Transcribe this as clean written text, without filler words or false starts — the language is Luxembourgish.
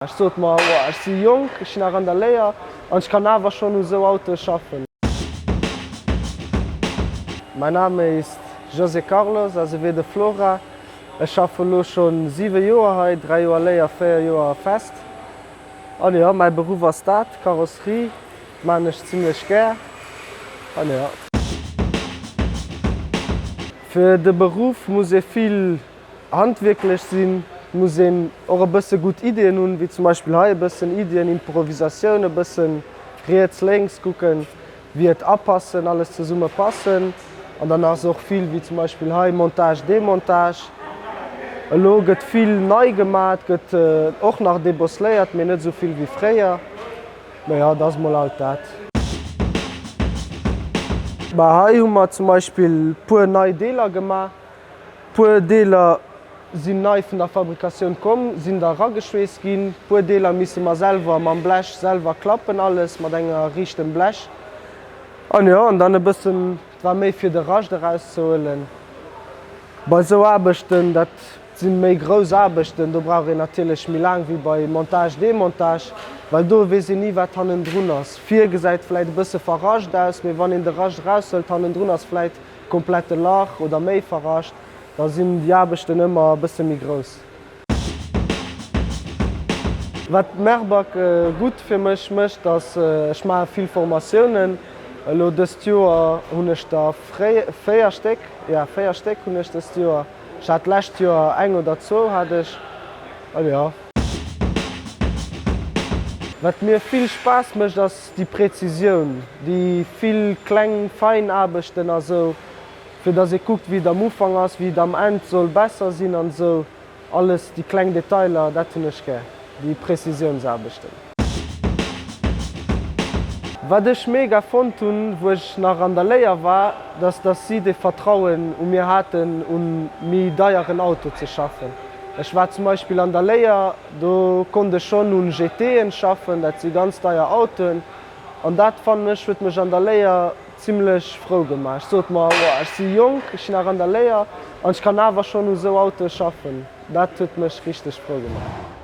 Ech sot mer, Woah, ech si jonk, ech sinn nach an der Léier an ech kann awer schonn u sou Autoe schaffen. Mein Name ist José Carlos Azevedo Flora. Ech schaffe elo schonn 7 Joer hei, 3 Joer Léier, 4 Joer fest. An jo, mäi Beruff ass dat, Karosserie maan ech zimlech gär. An jo. Fir de Beruff muss ee vill Handwierklech sinn, muss een och e bësse gutt Iddien hunn, wéi zum Beispill hei e bëssen Iddien, Improvisatioun, e bëssen riets, lénks kucken, wéi et apassen, alles zesumme passen. An dann ass och vill, wéi zum Beispill hei Montage, Demontage. Elo gëtt vill nei gemaat, gëtt och nach debossléiert, mee net esou vill wéi fréier. Mä jo, et ass mol alt dat. Bah, hei hu mer zum Beispill puer nei Deeler gemaach. Puer Deeler sinn nei vun der Fabrikatioun komm, sinn da rageschweesst ginn. Puer Deeler misse mer selwer mam Blech selwer klappen, alles mat enger riichtem Blech. An jo, an dann e bëssen, et war méi fir de Rascht erauszehuelen. Bei esou Aarbechten, dat si méi grouss Aarbechten, do brauch een natierlech méi laang wéi bei Montage, Demontage, well do weess een ni wat hannendrun ass. Vir gesäit vläit e bësse verrascht aus, mee wann een de Rascht eraushëlt, hannendrun ass vläit komplette Lach oder méi verrascht, da sinn déi Aarbechten ëmmer e bësse méi grouss. Wat Merbag gutt fir mech mécht, ass, ech maache vill Formatiounen. Elo dëst Joer hunn ech der 4 Stéck, jo 4 Stéck hunn ech dëst Joer. Ech hat d'lescht Joer eng oder zwou hat ech, jo. Wat mir vill Spaass mécht ass déi Präzisioun, déi vill kleng fein Aarbechten a sou, fir dass ee kuckt wéi et am Ufank ass, wéi et am End soll besser sinn an sou, alles déi kleng Detailer, dat hunn ech gär, déi Präzisiounsaarbechten. Wat ech mega fonnt hunn, wou ech nach an der Léier war, dass dass si dee Vertrauen u mir haten un méi deieren Auto ze schaffen. Ech war zum Beispill an der Léier, do konnt ech schonn un GT'en schaffen, dat si ganz deier Autoen. An dat, fannen ech, huet mech an der Léier zimlech frou gemaach. Ech sot mer, Woah, ech si jonk, ech sinn nach an der Léier an ech kann awer schonn u sou Autoe schaffen. Dat huet mech richteg frou gemaach.